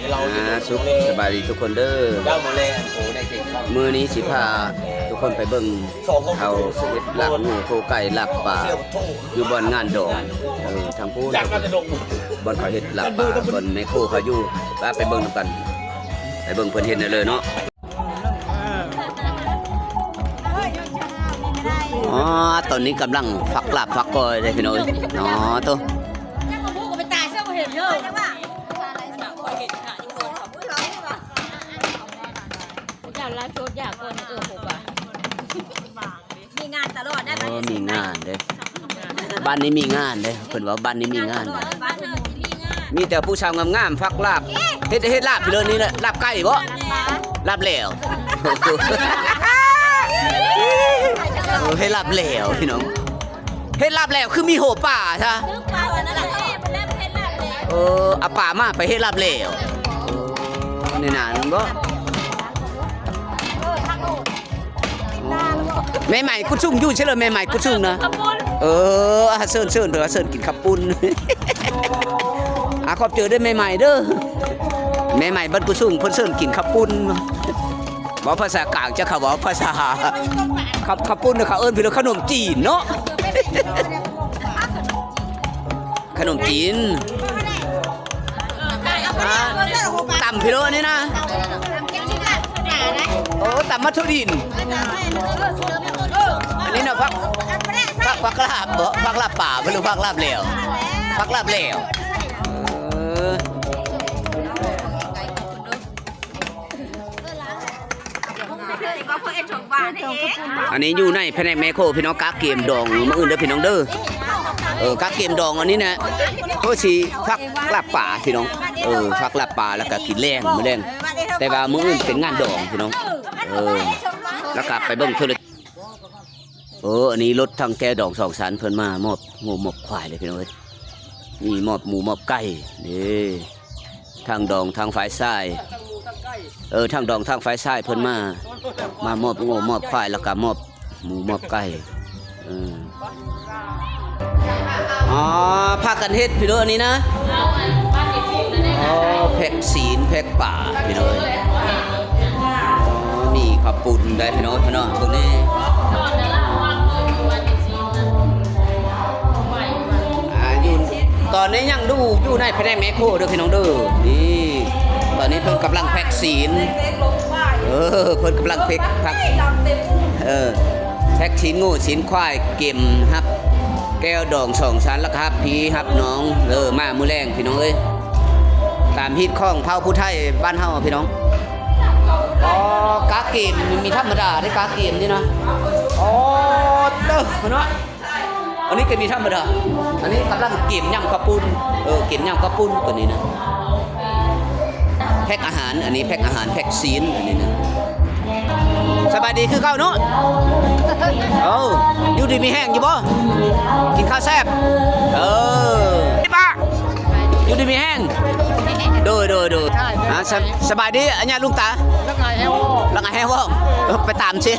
ອ່າ ສຸກສະບາຍດີທຸກຄົນເດີ. ມື້ນີ້ຊິພາທຸກຄົນໄປເບິ່ງເຂົາເຮັດລາບງົວ ໂຄໄກ່ ລາບປາ ຢູ່ບ່ອນງານດອງ ເອີ ທາງພຸ້ນ ບ່ອນເຂົາເຮັດລາບປາ ບ່ອນແມ່ໂຄເຂົາຢູ່. ໄປ ໄປເບິ່ງນຳກັນ ໄປເບິ່ງເພິ່ນເຮັດແນວເລີເນາະ. ອໍ ຕອນນີ້ກຳລັງຟັກລາບຟັກກ້ອຍເດ້ພີ່ນ້ອງເອີຍ. ອໍ ໂຕ ຈັກບໍ່ຮູ້ກໍໄປຕາຍຊະ ບໍ່ເຫັນເລີຍ. ເຈົ້າລາວໂສດຢາກກ່ອນ ເອີ ຜູ້ວ່າ ມີງານຕະຫຼອດໄດ໋. ເອີ ມີງານເດ້ ບ້ານນີ້ມີງານເດ້ ເພິ່ນວ່າບ້ານນີ້ມີງານ. ມີແຕ່ຜູ້ສາວງາມໆ ຟັກລາບ ເຮັດ ເຮັດລາບຢູ່ເລີຍນີ້ແຫຼະ. ລາບໄກ່ບໍ? ລາບແຫຼວ ເອີ ເຮັດລາບແຫຼວພີ່ນ້ອງ. ເຮັດລາບແຫຼວຄືມີໂຫປາຊະ. ເອີ ເອົາປາມາໄປເຮັດລາບແຫຼວ. ເອີ ໃນນັ້ນບໍ? ແມ່ໃໝ່ກຸດສູງຢູ່ໃສເລີ ແມ່ໃໝ່ກຸດສູງນະ. ເອີ ອາ ເຊີນ ເຊີນ ເພິ່ນວ່າເຊີນກິນເຂົ້າປຸ້ນ. ອາ ຂອບໃຈເດີແມ່ໃໝ່ເດີ ແມ່ໃໝ່ບ້ານກຸດສູງ ເພິ່ນເຊີນກິນເຂົ້າປຸ້ນ. ເວົ້າພາສາກາງ ຈັກເຂົາເວົ້າພາສາ ເຂົ້າ ເຂົ້າປຸ້ນ ເຂົາເອີ້ນພີ່ນ້ອງ ຂະໜົມຈີນເນາະ ຂະໜົມຈີນ. ອາ ຕຳພີ່ນ້ອງ ອັນນີ້ນະ ໂອ້ ຕຳມັດຖົ່ວດິນ. ອັນນີ້ນະ ຜັກ ຜັກ ຜັກລາບບໍ? ຜັກລາບປາບໍ່ ຫຼື ຜັກລາບແຫຼວ? ຜັກລາບແຫຼວ ເອີ. ອັນນີ້ຢູ່ໃນພະແນກແມໂຄພີ່ນ້ອງ ກະກຽມດອງມື້ອື່ນເດີພີ່ນ້ອງເດີ. ເອີ ກະກຽມດອງອັນນີ້ນະ ເພິ່ນຊິຟັກລາບປາພີ່ນ້ອງ. ເອີ ຟັກລາບປາ ແລ້ວກະກິນແລງ ມື້ແລງ ແຕ່ວ່າມື້ອື່ນເປັນງານດອງພີ່ນ້ອງ. ເອີ ແລ້ວກະໄປເບິ່ງທຸລະກິດ. ເອີ ອັນນີ້ລົດທາງແກ້ວດອງສອງຊັ້ນ ເພິ່ນມາມອບງົວມອບຄວາຍເລີຍພີ່ນ້ອງເອີຍ. ມີມອບໝູມອບໄກ່ເດ້ ທາງດອງທາງຝ່າຍຊາຍ. ເອີ ທາງດອງທາງຝ່າຍຊາຍເພິ່ນມາ ມາມອບງົວມອບຄວາຍ ແລ້ວກະມອບໝູມອບໄກ່. ເອີ ອໍ ພາກັນເຮັດພີ່ນ້ອງ ອັນນີ້ນະ. ອໍ ແພັກຊີ້ນ ແພັກປາພີ່ນ້ອງເອີຍ. ອໍ ມີເຂົ້າປຸ້ນໄດ້ພີ່ນ້ອງ ພີ່ນ້ອງ ຕົງນີ້. ອາ ຢູ່ ຕອນນີ້ຍັງຢູ່ ຢູ່ໃນພະແນກແມໂຄເດີພີ່ນ້ອງເດີ. ນີ້ ຕອນນີ້ເພິ່ນກຳລັງແພັກຊີ້ນ. ເອີ ເພິ່ນກຳລັງແພັກຜັກ. ເອີ ແພັກຊີ້ນງົວຊີ້ນຄວາຍ ກຽມຮັບແກ້ວດອງສອງຊັ້ນ ແລ້ວກະຮັບພີ່ຮັບນ້ອງ ເອີ ມາມື້ແລງພີ່ນ້ອງເອີຍ. ຕາມຮີດຂອງເຜົ່າຜູ້ໄທບ້ານເຮົາພີ່ນ້ອງ. ອໍ ກະກຽມມີທຳມະດາເດ້ ກະກຽມນີ້ນະ. ອໍ ເຕີເນາະ. ອັນນີ້ກະມີທຳມະດາ ອັນນີ້ກຳລັງກຽມຍຳເຂົ້າປຸ້ນ. ເອີ ກຽມຍຳເຂົ້າປຸ້ນຕົວນີ້ນະ. ແພັກອາຫານ ອັນນີ້ແພັກອາຫານ ແພັກຊີ້ນ ອັນນີ້ນະ. ສະບາຍດີຄືເກົ່າເນາະ. ເອີ ຢູ່ດີມີແຮງຢູ່ບໍ່? ກິນເຂົ້າແຊບ. ເອີ ປ້າ ຢູ່ດີມີແຮງ. ໂດຍ ໂດຍ ໂດຍ. ອາ ສະ ສະບາຍດີ ອັນຍາລຸງຕາ. ລັກອາຍແຮງວອກ ລັກອາຍແຮງວອກ. ເອີ ໄປຕາມຊິ.